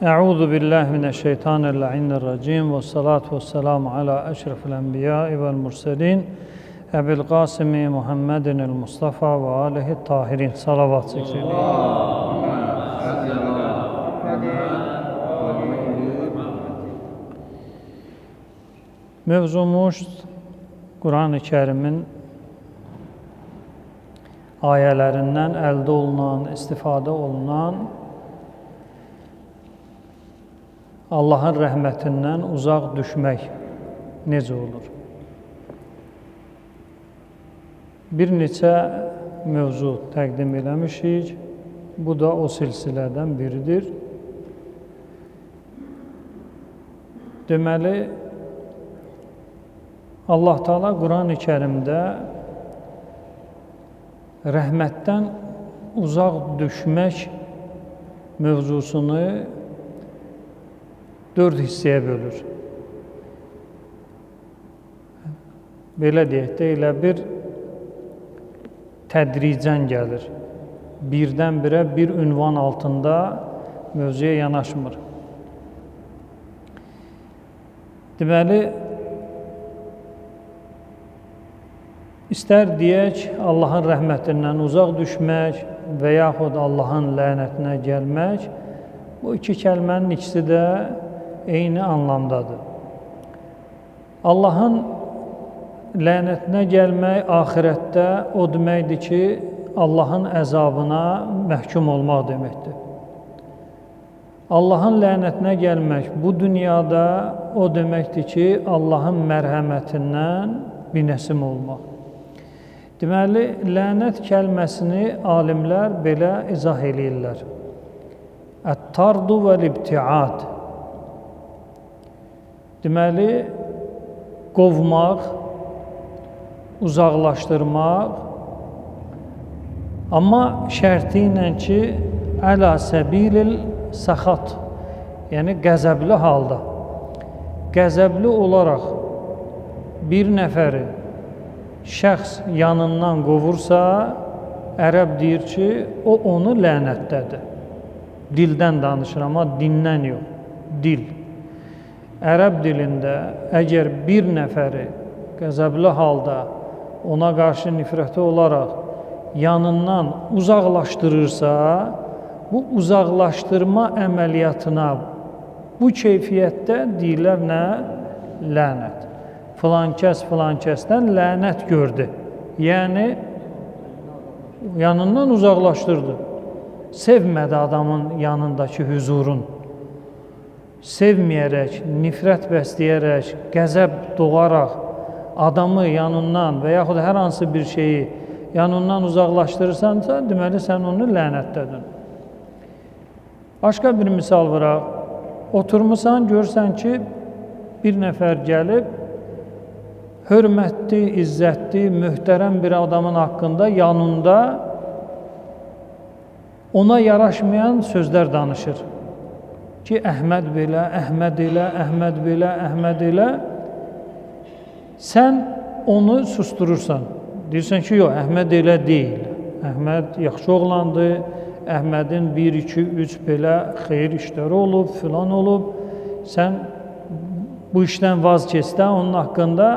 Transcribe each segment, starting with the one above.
Euzu billahi mineşşeytanirracim ve salatu vesselamu ala eşrefil enbiya vel murselin. Ebil Qasimi Muhammedin Mustafa ve alihi tahirin. Salavat zikrini. Mövzumuz Quran-ı Kərimin ayələrindən əldə olunan, istifadə olunan Allahın rəhmətindən uzaq düşmək necə olur? Bir neçə mövzu təqdim eləmişik. Bu da o silsilədən biridir. Deməli, Allah Teala Quran-ı Kərimdə rəhmətdən uzaq düşmək mövzusunu 4 hissəyə bölür. Belə deyək də, elə bir tədricən gəlir. Birdən-birə bir ünvan altında mövzuya yanaşmır. Deməli, İstər deyək, Allahın rəhmətindən uzaq düşmək və yaxud Allahın lənətinə gəlmək, bu iki kəlmənin ikisi də eyni anlamdadır. Allahın lənətinə gəlmək axirətdə o deməkdir ki, Allahın əzabına məhkum olmaq deməkdir. Allahın lənətinə gəlmək bu dünyada o deməkdir ki, Allahın mərhəmətindən binəsim olmaq. Deməli, lənət kəlməsini alimlər belə izah eləyirlər. Ət-tardu vəl-ibtiad. Deməli, qovmaq, uzaqlaşdırmaq, amma şərti ilə ki, əla səbilil səxat, yəni qəzəbli halda, qəzəbli olaraq bir nəfəri şəxs yanından qovursa, ərəb deyir ki, o onu lənətdədir. Dildən danışır, amma dindən yox, dil. Ərəb dilində əgər bir nəfəri qəzəbli halda ona qarşı nifrəti olaraq yanından uzaqlaşdırırsa, bu uzaqlaşdırma əməliyyatına bu keyfiyyətdə deyirlər nə? Lənət. Filan kəs filan kəsdən lənət gördü. Yəni, yanından uzaqlaşdırdı. Sevmədi adamın yanındakı hüzurun. Sevməyərək, nifrət bəsləyərək, qəzəb doğaraq adamı yanından və yaxud hər hansı bir şeyi yanından uzaqlaşdırırsansa, deməli, sən onu lənətdədin. Başqa bir misal vuraq. Oturmusan, görürsən ki, bir nəfər gəlib, hörmətli, izzətli, möhtərəm bir adamın haqqında yanında ona yaraşmayan sözlər danışır. Ki, Əhməd belə, Əhməd elə, Əhməd belə, Əhməd elə. Sən onu susturursan. Deyirsən ki, yox, Əhməd elə deyil. Əhməd yaxşı oğlandı, Əhmədin 1, 2, 3 belə xeyir işləri olub, filan olub. Sən bu işdən vazgeç də onun haqqında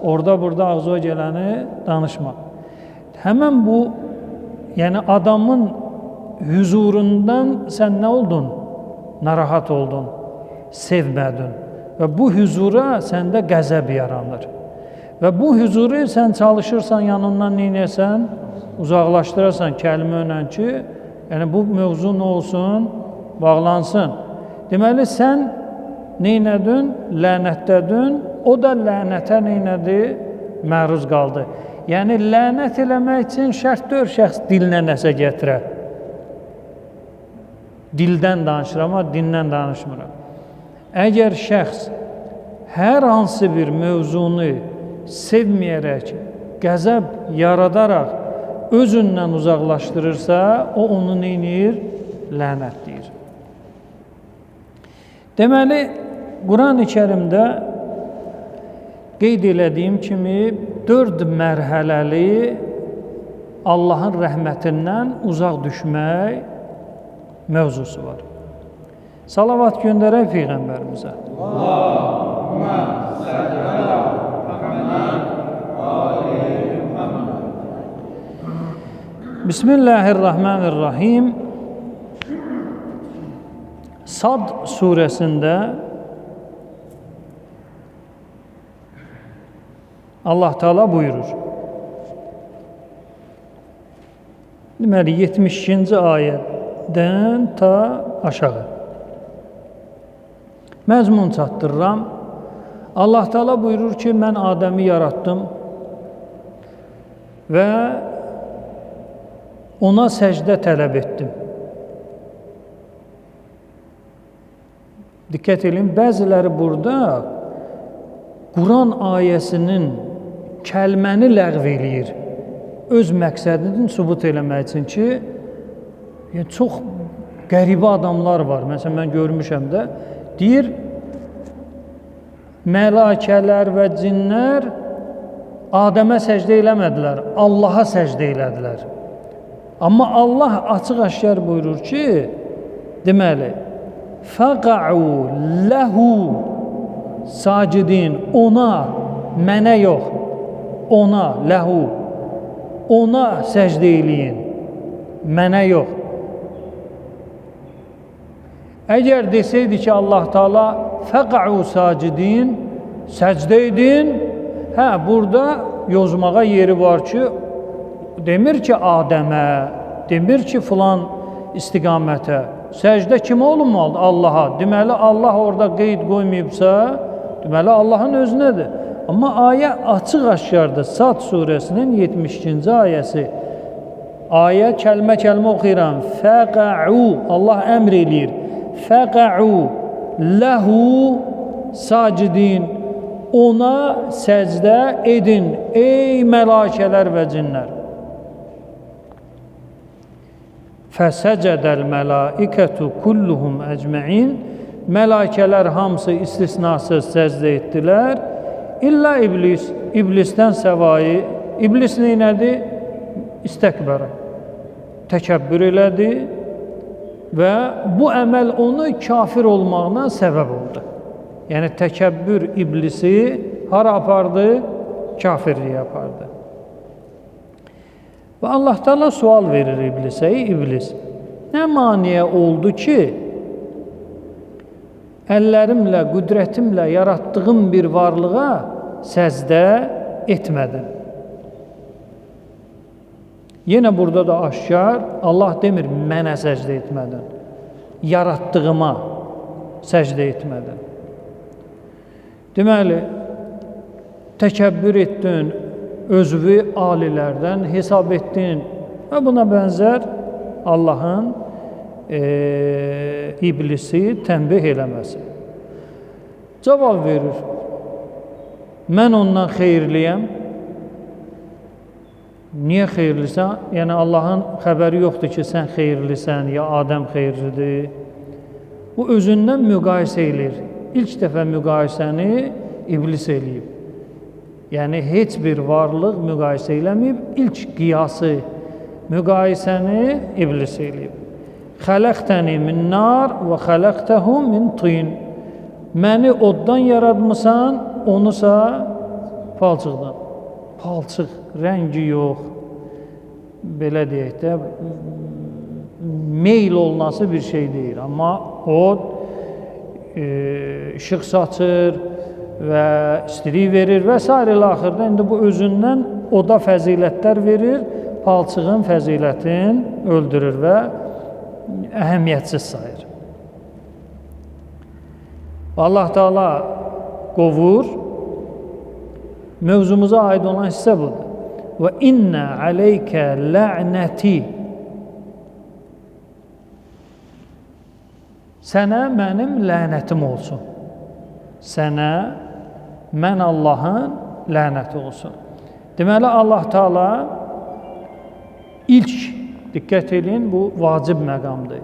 orada burada ağzına gələni danışma. Həmən bu, yəni adamın hüzurundan sən nə oldun? Narahat oldun, sevmədin və bu hüzura səndə qəzəb yaranır. Və bu hüzuru sən çalışırsan yanından neynəsən? Uzaqlaşdırasan kəlmə ilə ki, yəni bu mövzu nə olsun? Bağlansın. Deməli, sən neynədin? Lənətdədin. O da lənətə neynədi? Məruz qaldı. Yəni, lənət eləmək üçün şərt deyil, şəxs dilinə nəsə gətirə. Dildən danışır, amma dindən danışmıram. Əgər şəxs hər hansı bir mövzunu sevməyərək, qəzəb yaradaraq özündən uzaqlaşdırırsa, o onu neynir? Lənətləyir. Deməli, Quran-ı Kərimdə qeyd elədiyim kimi 4 mərhələli Allahın rəhmətindən uzaq düşmək mövzusu var. Salavat göndərək Peyğəmbərimizə. Allahümmə səlli əla Muhammed və ali Muhammed. Bismillahirrahmanirrahim. Sad surəsində Allah Teala buyurur. Deməli 72-ci ayədən ta aşağı. Məzmun çatdırıram. Allah Teala buyurur ki, mən Adəmi yaratdım və ona səcdə tələb etdim. Diqqət edin, bəziləri burada Quran ayəsinin kəlməni ləğv eləyir. Öz məqsədini sübut eləmək üçün ki, yəni çox qəribə adamlar var. Məsələn, mən görmüşəm də, deyir, məlakələr və cinlər Adəmə səcdə eləmədilər, Allaha səcdə elədilər. Amma Allah açıq-aşkar buyurur ki, deməli, fəqa'u ləhu sacidin, ona, mənə yox, ona, ləhu, ona səcdə eləyin, mənə yox. Əgər deseydi ki, Allah Teala fəqa'u sacidin, səcdə edin, hə, burada yozmağa yeri var ki, demir ki Adəmə, demir ki filan istiqamətə. Səcdə kimə olunmalıdır? Allaha. Deməli, Allah orada qeyd qoymayıbsa, deməli, Allahın özünədir. Amma ayə açıq-aşkardır. Sad surəsinin 72-ci ayəsi. Ayə kəlmə-kəlmə oxuyuram. Fəqa'u, Allah əmr eləyir. Fəqa'u ləhu sacidin. Ona səcdə edin, ey məlakələr və cinlər. Fəsəcədəl mələikətu kulluhum əcməin. Məlakələr hamısı istisnasız səcdə etdilər. İlla iblis, iblisdən səvayı. İblis neynədi? İstəkbərə. Təkəbbür elədi və bu əməl onu kafir olmağına səbəb oldu. Yəni təkəbbür iblisi hara apardı? Kafirliyə apardı. Və Allah Teala sual verir iblisə, ey iblis, nə maneə oldu ki, əllərimlə, qüdrətimlə yaratdığım bir varlığa səcdə etmədin? Yenə burada da aşkar, Allah demir, mənə səcdə etmədin, yaratdığıma səcdə etmədin. Deməli, təkəbbür etdin, özvü alilərdən hesab etdin və buna bənzər Allahın iblisi tənbih eləməsi. Cavab verir, mən ondan xeyirliyəm. Niyə xeyirlisən? Yəni Allahın xəbəri yoxdur ki, sən xeyirlisən, ya Adəm xeyirlidir. Bu özündən müqayisə eləyir. İlk dəfə müqayisəni iblis eləyib. Yəni heç bir varlıq müqayisə eləməyib, ilk qiyası, müqayisəni iblis eləyib. Xələqtəni min nar və xələqtəhu min tin. Məni oddan yaratmısan, onusa palçıqdan. Palçıq, rəngi yox, belə deyək də, meyl olunası bir şey deyil. Amma od işıq saçır və istilik verir və s. ilə axırda indi bu özündən oda fəzilətlər verir, palçığın fəzilətini öldürür və əhəmiyyətsiz sayır. Allah Teala qovur. Mövzumuza aid olan hissə budur. Və innə aleykə lə'nəti. Sənə mənim lənətim olsun. Sənə mən Allahın lənəti olsun. Deməli, Allah Teala ilk, diqqət edin, bu vacib məqamdır.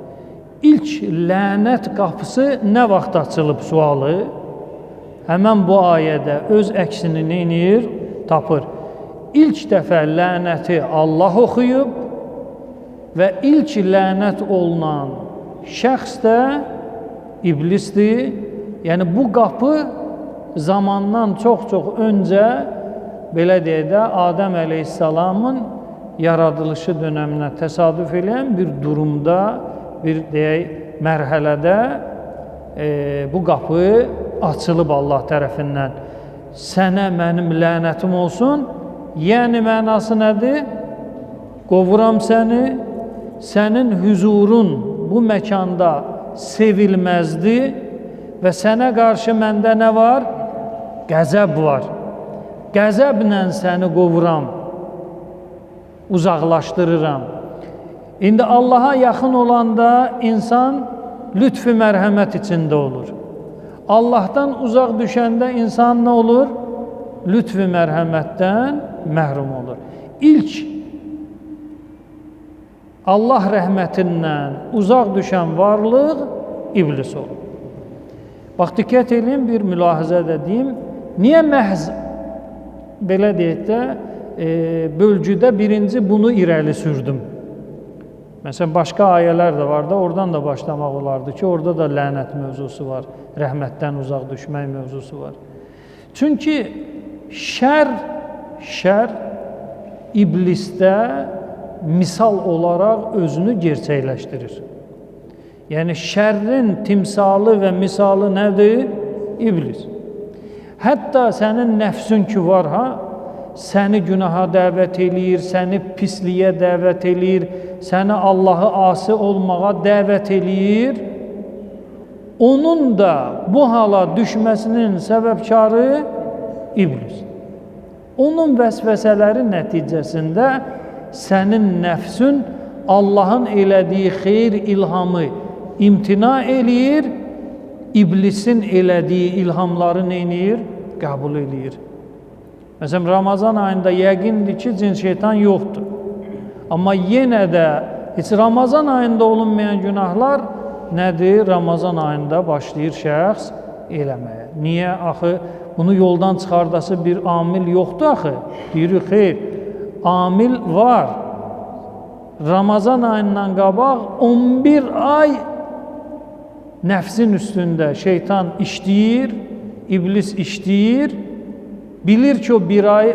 İlk lənət qapısı nə vaxt açılıb sualı? Həmən bu ayədə öz əksini neynir? Tapır. İlk dəfə lənəti Allah oxuyub və ilk lənət olunan şəxs də İblisdir. Yəni bu qapı zamandan çox-çox öncə, belə deyək də, Adəm əleyhissalamın yaradılışı dönəminə təsadüf eləyən bir durumda, bir deyək, mərhələdə bu qapı açılıb Allah tərəfindən. Sənə mənim lənətim olsun, yəni mənası nədir? Qovuram səni, sənin hüzurun bu məkanda sevilməzdi və sənə qarşı məndə nə var? Qəzəb var. Qəzəblə səni qovuram, uzaqlaşdırıram. İndi Allaha yaxın olanda insan lütf-ü mərhəmət içində olur. Allahdan uzaq düşəndə insan nə olur? Lütf-ü mərhəmətdən məhrum olur. İlk Allah rəhmətindən uzaq düşən varlıq iblis olur. Bax, diqqət eləyin, bir mülahizə də deyim. Niyə məhz belə deyək də, bölgüdə birinci bunu irəli sürdüm? Məsələn, başqa ayələr də var da, oradan da başlamaq olardı ki, orada da lənət mövzusu var, rəhmətdən uzaq düşmək mövzusu var. Çünki şər iblisdə misal olaraq özünü gerçəkləşdirir. Yəni, şərrin timsalı və misalı nədir? İblis. Hətta sənin nəfsün ki var, ha, səni günaha dəvət eləyir, səni pisliyə dəvət eləyir, səni Allahı asi olmağa dəvət eləyir. Onun da bu hala düşməsinin səbəbkarı iblis. Onun vəsvəsələri nəticəsində sənin nəfsün Allahın elədiyi xeyir ilhamı imtina eləyir, iblisin elədiyi ilhamları neyniyir? Qəbul eləyir. Məsələn, Ramazan ayında yəqindir ki, cin şeytan yoxdur. Amma yenə də heç Ramazan ayında olunmayan günahlar nədir? Ramazan ayında başlayır şəxs eləməyə. Niyə? Axı, bunu yoldan çıxardası bir amil yoxdur axı. Deyirik, xeyr, amil var. Ramazan ayından qabaq 11 ay nəfsin üstündə şeytan işləyir, iblis işləyir, bilir ki, o bir ay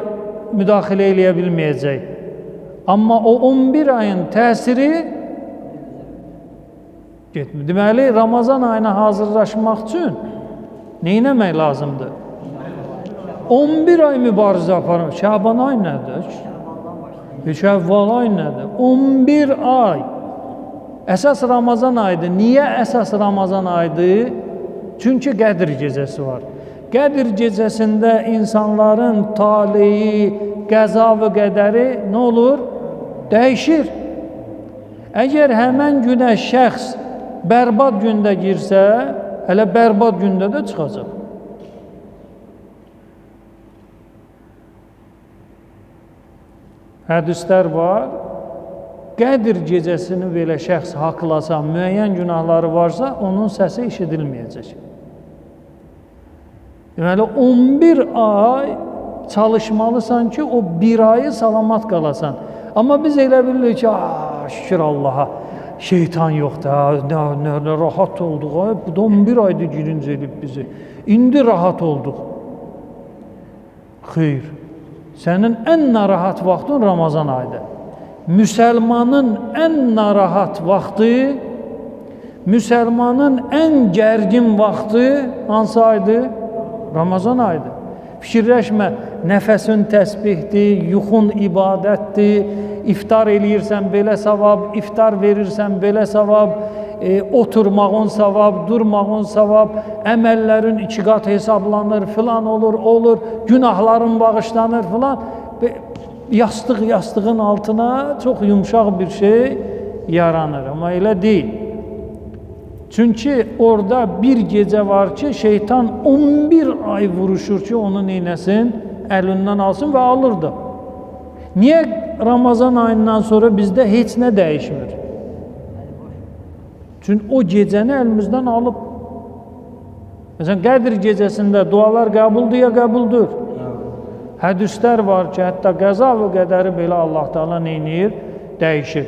müdaxilə eləyə bilməyəcək. Amma o 11 ayın təsiri getmir. Deməli, Ramazan ayına hazırlaşmaq üçün nə etmək lazımdır? 11 ay mübarizə aparmaq. Şaban ay nədir? Şəvval ay nədir? 11 ay. Əsas Ramazan ayıdır. Niyə əsas Ramazan ayıdır? Çünki Qədir gecəsi var. Qədir gecəsində insanların taleyi, qəza və qədəri nə olur? Dəyişir. Əgər həmən günə şəxs bərbad gündə girsə, hələ bərbad gündə də çıxacaq. Hədislər var. Qədir gecəsini belə şəxs haqlasa, müəyyən günahları varsa, onun səsi eşidilməyəcək. Deməli, 11 ay çalışmalısan ki, o bir ayı salamat qalasan. Amma biz elə bilirik ki, şükür Allaha, şeytan yoxdur, nə rahat olduq, bu da 11 aydır girinc edib bizi. İndi rahat olduq. Xeyr, sənin ən narahat vaxtın Ramazan ayıdır. Müsəlmanın ən narahat vaxtı, müsəlmanın ən gərgin vaxtı hansı aydır? Ramazan ayıdır. Fikirləşmə, nəfəsin təsbihdir, yuxun ibadətdir, iftar eləyirsən belə savab, iftar verirsən belə savab, oturmağın savab, durmağın savab, əməllərin iki qat hesablanır, filan olur, olur, günahların bağışlanır filan. Yastıq yastığın altına çox yumşaq bir şey yaranır, amma elə deyil. Çünki orada bir gecə var ki, şeytan 11 ay vuruşur ki, onu neynəsin, əlindən alsın və alır da. Niyə Ramazan ayından sonra bizdə heç nə dəyişmir? Çünki o gecəni əlimizdən alıb. Məsələn, Qədir gecəsində dualar qəbuldur ya qəbuldur? Hədislər var ki, hətta qəza və qədəri belə Allah Teala neynir? Dəyişir.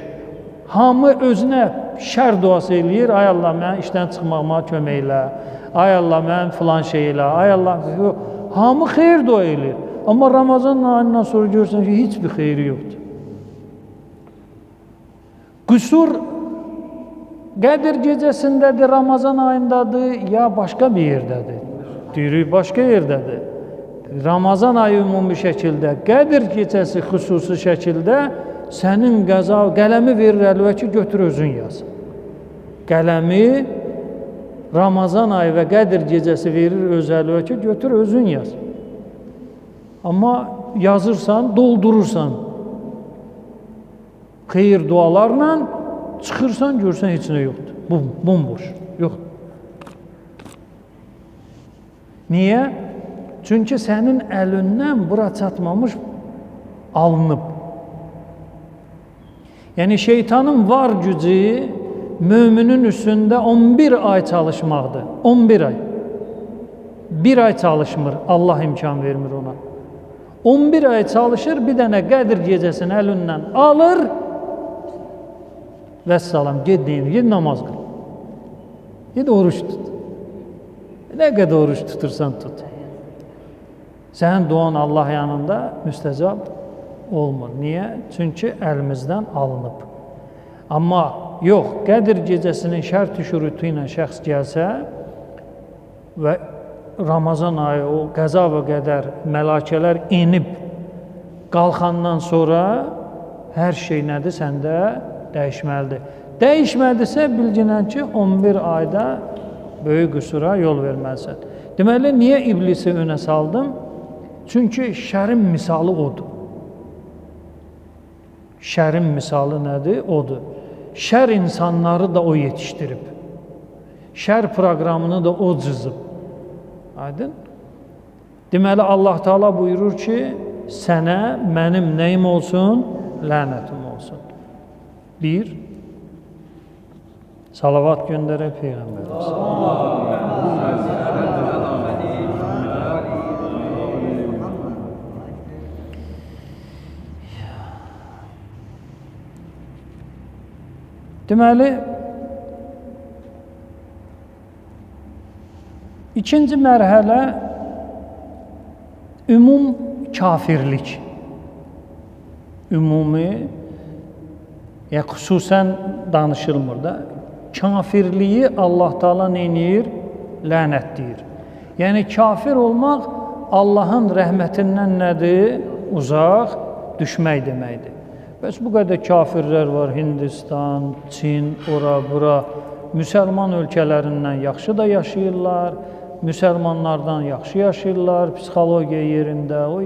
Hamı özünə şər duası eləyir. Ay Allah, mən işdən çıxmağıma kömək elə. Ay Allah, mən filan şey elə. Ay Allah, yox. Hamı xeyir dua eləyir. Amma Ramazan ayından sonra görürsən ki, heç bir xeyri yoxdur. Qüsur Qədir gecəsindədir, Ramazan ayındadır, ya başqa bir yerdədir? Deyirik, başqa yerdədir. Ramazan ayı ümumi şəkildə, Qədir gecəsi xüsusi şəkildə sənin qəza, qələmi verir əlinə ki, götür özün yaz. Qələmi Ramazan ayı və Qədir gecəsi verir öz əlinə ki, götür özün yaz. Amma yazırsan, doldurursan. Xeyir dualarla çıxırsan, görürsən heç nə yoxdur. Bomboş, yoxdur. Niyə? Çünki sənin əlindən bura çatmamış alınıb. Yəni şeytanın var gücü müminin üstündə 11 ay çalışmaqdır. 11 ay. Bir ay çalışmır, Allah imkan vermir ona. 11 ay çalışır, bir dənə Qədir gecəsini əlindən alır. Vəssalam, ged deyin, ged namaz qıl. Ged oruç tut. Nə qədər oruç tutursan tut. Sənin duan Allah yanında müstəcab olmur. Niyə? Çünki əlimizdən alınıb. Amma yox, Qədir gecəsinin şərt-i şürutu ilə şəxs gəlsə və Ramazan ayı o qəza və qədər məlakələr enib qalxandan sonra hər şey nədir səndə dəyişməlidir. Dəyişmədisə bilginən ki, 11 ayda böyük qüsura yol verməlisən. Deməli, niyə iblisi önə saldım? Çünki şərin misalı odur. Şərin misalı nədir? Odur. Şər insanları da o yetişdirib. Şər proqramını da o cızıb. Aydın? Deməli, Allah Teala buyurur ki, sənə mənim nəyim olsun? Lənətim olsun. Bir, salavat göndərək Peyğəmbərimiz. Deməli, ikinci mərhələ ümum kafirlik. Ümumi, yəni xüsusən danışılmır da. Kafirliyi Allah Teala nə edir? Lənətləyir. Yəni kafir olmaq Allahın rəhmətindən nədir? Uzaq düşmək deməkdir. Bəs bu qədər kafirlər var, Hindistan, Çin, ora, bura, müsəlman ölkələrindən yaxşı da yaşayırlar, müsəlmanlardan yaxşı yaşayırlar, psixologiya yerində, o